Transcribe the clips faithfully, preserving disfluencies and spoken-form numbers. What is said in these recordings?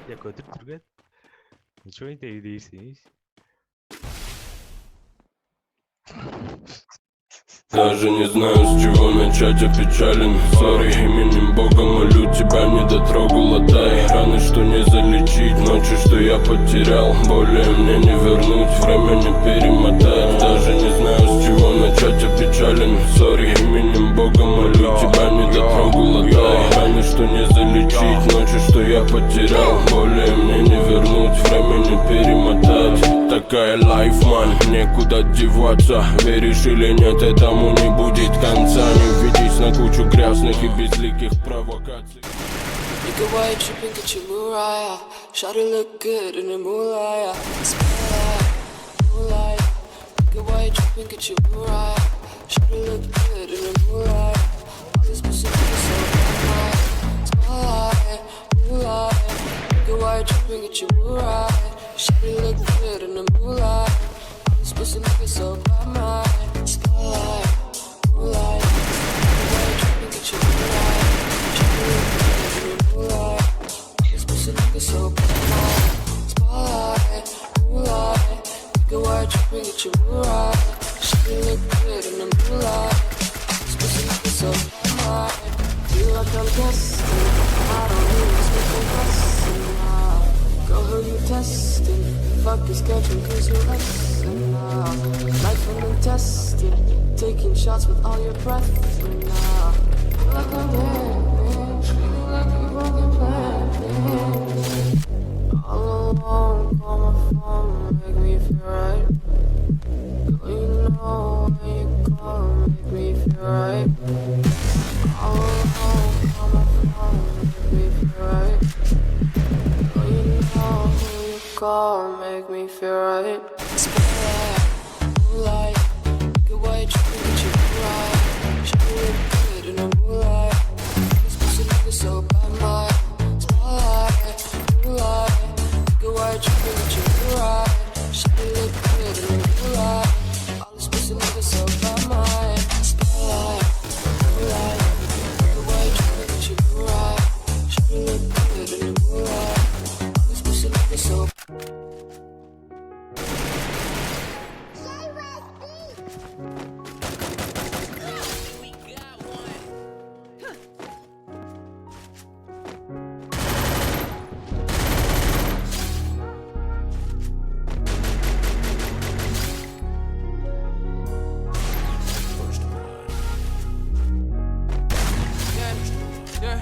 Я көдүр түрген. Ничего не дейсиз. Даже не знаю, с чего начать, опечален. Сори, именем Бога молю, тебя не дотрогал от тайраны, что не залечить ночи, что я потерял. Более мне не вернуть, время не перемотать. Даже не знаю, с чего начать, опечален. Сори, именем Бога молю, тебя не дотрогал от тайраны, что не залечить ночи, что я потерял. Более мне не вернуть, время не перемотать. Такая life, man, некуда деваться. Веришь или нет, этому не будет конца. Не ведись на кучу грязных и безликих провокаций. Nigga, why you tripping? Get your mood right. Shawty look good in the moonlight. Spotlight, moonlight. Nigga, why you tripping? Get your mood right. Shawty look good in the moonlight. All these pussy niggas so bad, man. Spotlight, moonlight. Nigga, why you tripping? Get your mood right. Shawty look good in the moonlight. All these pussy niggas so bad, man. Spotlight, moonlight. Nigga, why you tripping? Get your mood right. Shawty look good in the moonlight. All these pussy niggas so bad, man. Spotlight, moonlight. Nigga, why you tripping? Get your mood right. Shawty look good in the moonlight. All these pussy niggas so bad, man. Feel like I'm destined. I don't need to confess it now. Girl, who you testing? Fuck is schedule, cause you're resting now. Life and testing. Taking shots with all your breath now. Feel like I'm dead, man. Feel like I'm broken, man. All alone, call my phone, make me feel right. Girl, you know when you call, make me feel right. All alone, call my phone, make me feel right. Girl, you know when you call, make me feel right. Spotlight, moonlight, nigga, why you tripping? Get your mood right. Shawty look good in the moonlight. All these pussy niggas so bad, man. Spotlight, moonlight, nigga, why you tripping? Get your mood right. Shawty look good in the moonlight. All these pussy niggas so bad, man. Spotlight, moonlight, nigga, why you tripping? Get your mood right. Shawty look good in the moonlight. All these pussy niggas so Yeah,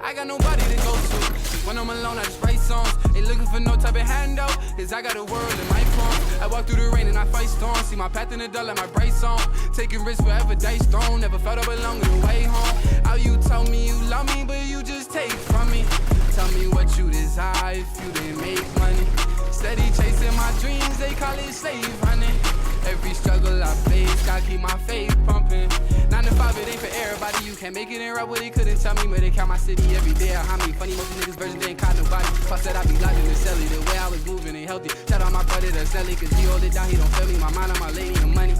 I got nobody to go to. When I'm alone, I just write songs. Ain't looking for no type of handout, cause I got the world in my palm. I walk through the rain and I fight storms. See my path in the dark like my bright song. Taking risks forever, dice thrown. Never felt I belong in the way home. How you tell me you love me, but you just take from me. Tell me what you desire if you didn't make money. Steady chasing my dreams, they call it slave running. Every struggle I face, gotta keep my faith pumping. Nine to five, it ain't for everybody. You can't make it in right with it. Couldn't tell me where to count my city every day. Or how many funny, most of niggas version didn't caught nobody. If I said I'd be locked in the celly, the way I was moving ain't healthy. Shout out my brother, the Sally, cause he hold it down, he don't fail me. My mind on my lady and money.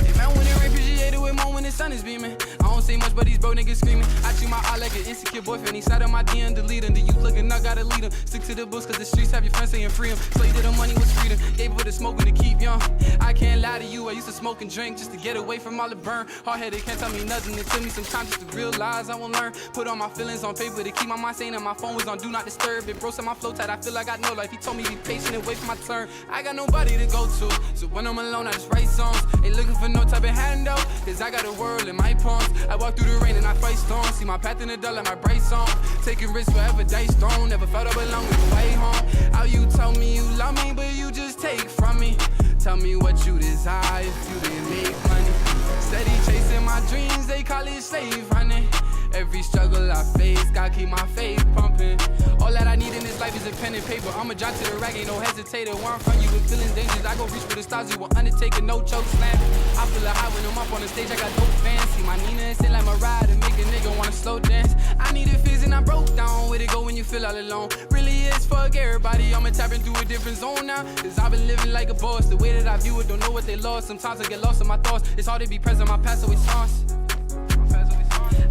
If I wouldn't appreciate it with more when the sun is beaming. I don't say much, but these broke niggas screaming. I treat my eye like an insecure boyfriend. He slide on my D M, delete him. Do you looking up, gotta lead him. Stick to the books, cause the streets have your friends saying free him. So you did the money was freedom. Gave up the smoking to keep young. I can't lie to you, I used to smoke and drink just to get away from all the burn. Hard headed, can't tell me nothing. It took me some time just to realize I won't learn. Put all my feelings on paper to keep my mind sane, and my phone was on do not disturb. It bro said my flow tight, I feel like I know life. He told me be patient and wait for my turn. I got nobody to go to, so when I'm alone, I just write songs. Ain't looking for no type of handout, cause I got the world in my palms. I walk through the rain and I fight storms. See my path in the dark like my bright song. Taking risks forever, dice thrown. Never felt I belong with the way home. How you tell me you love me, but you just take from me? Tell me what you desire if you didn't make money. Steady chasing my dreams, they call it slave running. Every struggle I face, gotta keep my faith pumping. All that I need in this life is a pen and paper. I'm a John to the rack, ain't no hesitator. Where I'm from, you with feelings dangerous. I go reach for the stars, you were undertaker, no choke slam. I feel a high when I'm up on the stage, I got dope fans. See my Nina and sing like Mariah to make a nigga wanna slow dance. I need a fizz and I broke down. Where to go when you feel all alone? Really is fuck everybody, I'ma tap into a different zone now. Cause I've been living like a boss, the way that I view it, don't know what they lost. Sometimes I get lost in my thoughts, it's hard to be present, my past always haunts.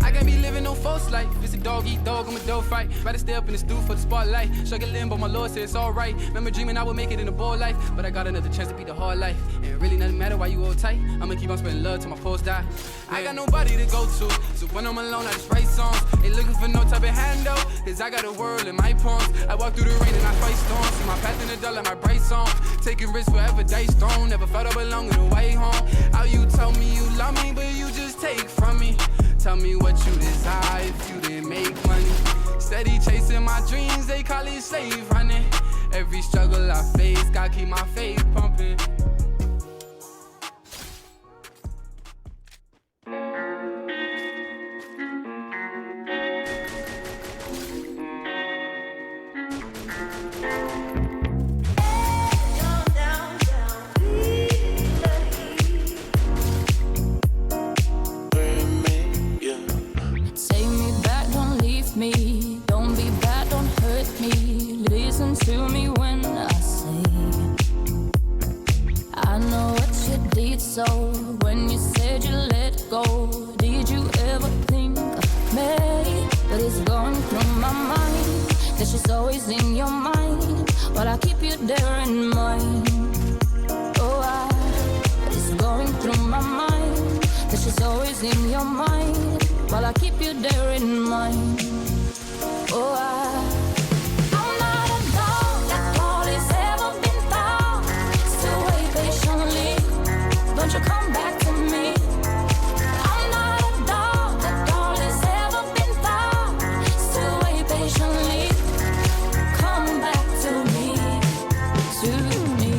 I can't be living no full It's like, it's a dog eat dog, I'm a dog fight. Rather stay up in the stew for the spotlight. Struggling, but my Lord said it's alright. Remember dreaming I would make it in a boy life, but I got another chance to be the hard life. And really, nothing matter why you all tight. I'ma keep on spreading love till my pulse die. I got nobody to go to, so when I'm alone, I just write songs. Ain't looking for no type of handle, cause I got a world in my palms. I walk through the rain and I fight storms. See my path in the dark like my bright song. Taking risks forever, dice thrown. Never felt I belong in a way home. How you tell me you love me, but you just take from me. Tell me what you desire if you didn't make money. Steady chasing my dreams, they call it slave running. Every struggle I face, gotta keep my faith pumping. Take me back, don't leave me. Don't be bad, don't hurt me. Listen to me when I say, I know what you did, so when you said you let go, did you ever think of me? But it's going through my mind that she's always in your mind, while I keep you there in mind. Oh, I, it's going through my mind that she's always in your mind, while I keep you there in mind. Oh, I, I'm not a dog that all is ever been taught to wait patiently. Don't you come back to me. I'm not a dog that all is ever been taught to wait patiently. Come back to me, to me.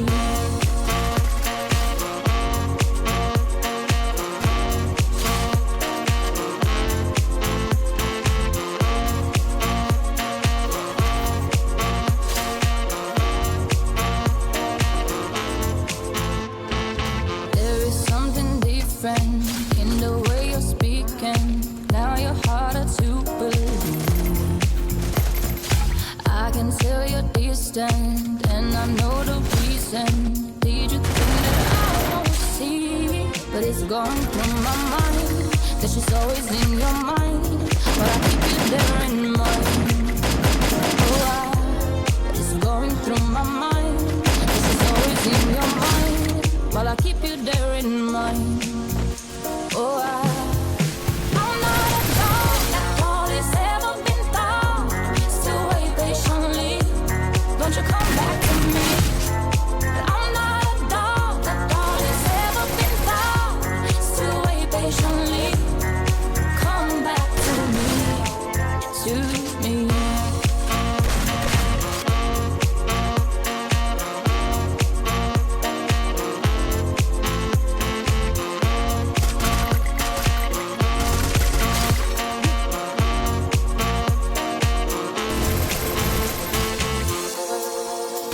There is something different in the way you're speaking. Now you're harder to believe. I can tell you're distant, and I know the reason. Did you think that I won't see? But it's going through my mind that she's always in your mind. But I keep you there in mind. Oh, I, it's going through my mind that she's always in your mind. While I keep you there in mind. Oh, I, I'm not a dog that all is ever been taught to wait patiently. Don't you come back to me. I'm not a dog that all is ever been taught to wait patiently. Come back to me, to me.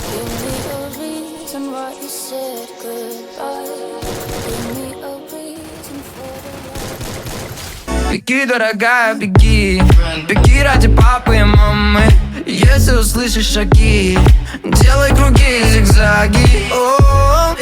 Give me a reason why you said goodbye. Give me a reason for the love. Беги, дорогая, беги. Беги ради папы и мамы. Если услышишь шаги, делай круги и зигзаги. О,